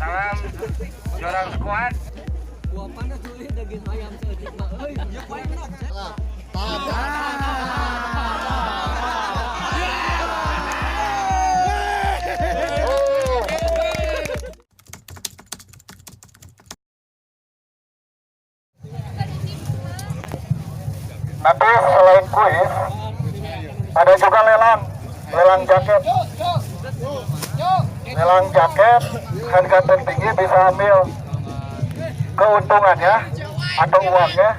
Salam Jorang Squad. Daging ayam saeutik mah euy. Nanti selain kuis, ada juga lelang, lelang jaket. Lelang jaket, harga tertinggi bisa ambil keuntungannya atau uangnya.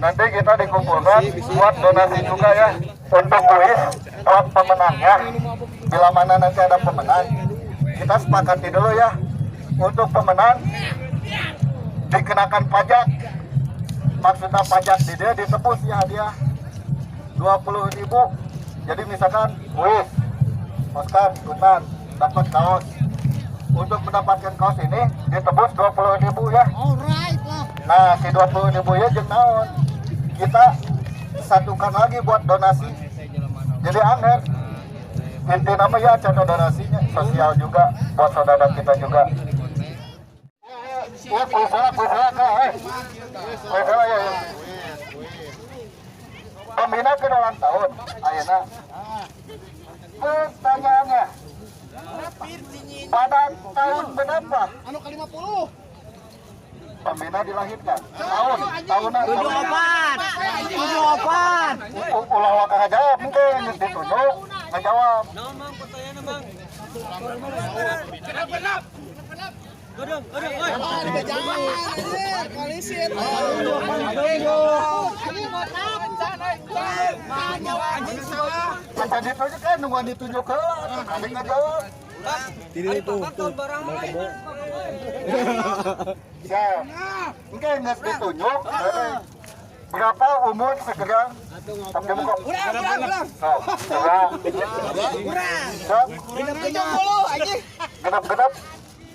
Nanti kita dikumpulkan buat donasi juga ya. Untuk kuis, buat pemenangnya. Bila mana nanti ada pemenang, kita sepakati dulu ya. Untuk pemenang dikenakan pajak. Maksudnya pajak di dia ditebus ya hadiah 20.000. Jadi misalkan kuis Oscar ikutan dapat kaos. Untuk mendapatkan kaos ini ditebus 20.000 ya. Alright lah. Nah, si 20.000 ya jeung naon? Kita satukan lagi buat donasi. Jadi angger. Inti nama ya cara donasinya sosial juga buat saudara kita juga. Ya, kuis lah, Kak. Kuis lah, ya. Pembina ke ulang tahun, ayeuna. Pertanyaannya, pada tahun berapa Anu ke 50. pembina dilahirkan? Tahun, tahunan. 74. 74. Ulah waka ngajawab mungkin geus ditunjuk ngajawab. Naon Mang pertanyaanna Mang? Godong, godong, oi. Ah, di bejaan anjir, polisi eta. Anjing salah. Acan ditunjuk kan nungguan ditunjuk heula, kali ngajawab. Tidak itu tuh. Siap. Engke geus ditunjuk, berapa umur sekarang? Tapi muka. Ulang, ulang, ulang. Oh, kurang. Kurang. Siap. 70 anjing. Genap-genap.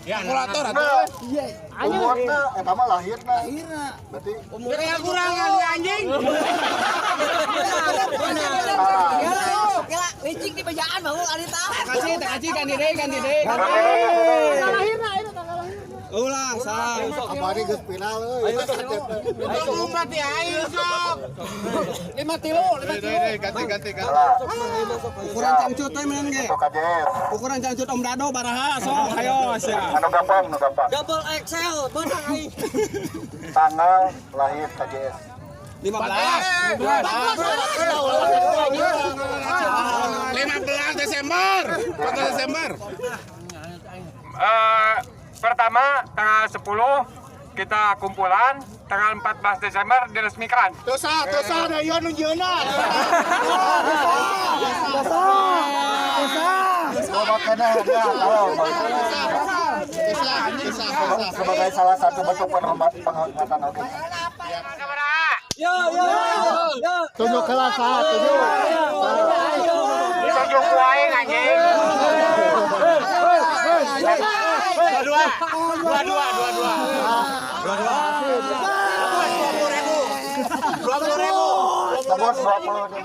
Kalkulator Nah, umurna eta mah lahirna. Berarti Umurnya kurang lu anjing. ah, Licik di bejaan bangun Anita. Kasih, kasih ganti deui, ganti deui. Ulang, salah. Kamari geus final euy. Itu berarti aing sok. 5 tilu, 5 tilu. Ganti ganti ganti. Ukuran cangcut teh meureun ge. Untuk KJS. Ukuran cangcut Om Dado baraha sok ayo sia. Anu gampang, anu gampang. Double XL beunang aing. Tanggal lahir KJS. 15. 15 Desember. 14 Desember. Pertama tanggal 10 kita kumpulan, tanggal 14 Desember diresmikan. Dosa, dosa da ieu nu jieuna. Makanya ya, kalau sebagai salah satu bentuk penghormatan oke. Yo yo yo. Tunjuk kelas tunjuk. Ditunjuk ku aing anjing. Dua dua. Dua dua, dua dua. 20.000. Tebus 20.000.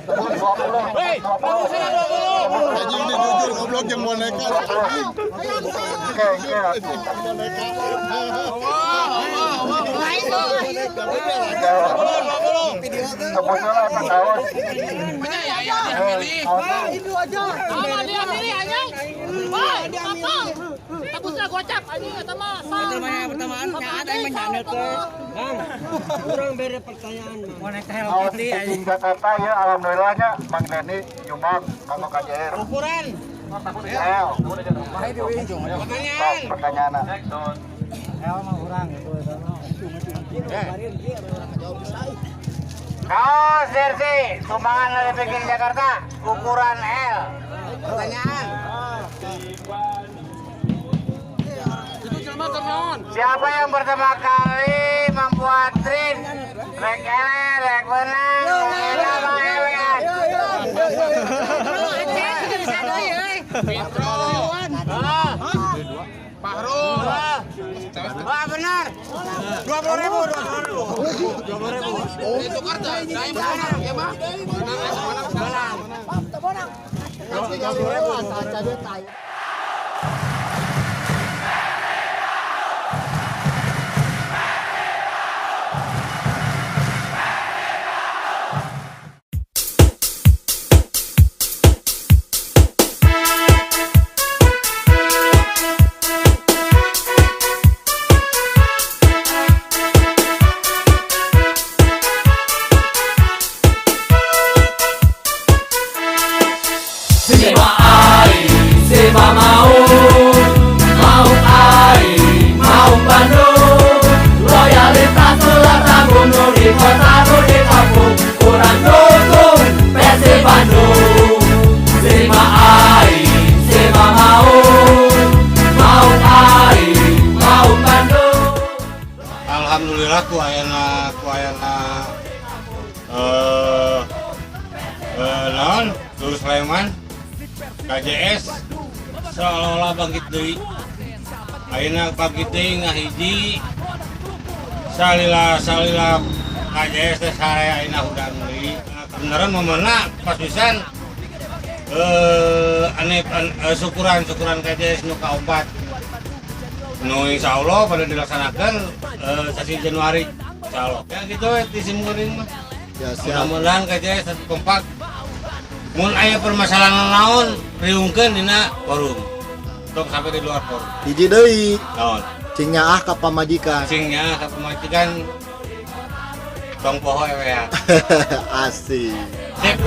Tebus 20. Hei, 20. Anjing ini jujur goblok jeung boneka. Oke, oke. Boneka. Tebusnya lah eta kaos. Itu aja. Sama dia milih anjing. Woi, apa? Tebusnya gocap anjing eta mah. Pertanyaan pertamaan ada yang menyandet teh. Bang, kurang bere pertanyaan. Boneka Hello Kaos Viking Jakarta ya alhamdulillahnya Mang Deni nyumbang kanggo KJR. Ukuran. L. Pertanyaan. Sok, pertanyaan. Kaos jersey sumbangan dari Viking Jakarta ukuran L. Pertanyaan. Siapa yang pertama kali membuat trin? Rek ele, rek menang, rek ele, bang ewean. Fahrul. Wah benar. 20.000, 20.000. 20.000. Itu kartu. Saya menang ya mah. Menang, menang. Menang. Siapa aing, siapa mau, mau aing, mau Bandung. Loyalitas ulah tanggung, nu di kota nu di kampung, kurang dukung Persib Bandung. Siapa aing, siapa mau, mau aing, mau Bandung. Alhamdulillah ku ayana naon Lurus Sleman KJS seolah-olah bangkit deui. Ayeuna bangkit deui ngahiji, salila salila KJS teh sare, ayeuna hudang deui. Beneran momenna pas pisan, aneh syukuran syukuran KJS nu kaopat nu insya Allah pada dilaksanakan sesi Januari, insya Allah ya gitu we di simkuring mah. Ya, siap. Mudah-mudahan KJS tetap kompak, mun aya permasalahan naon riungkeun dina forum, tong sampai di luar forum. Hiji deui. Naon? Cing nyaah ka pamajikan. Cing nya ka pamajikan, tong poho ewean. Asik. Sip.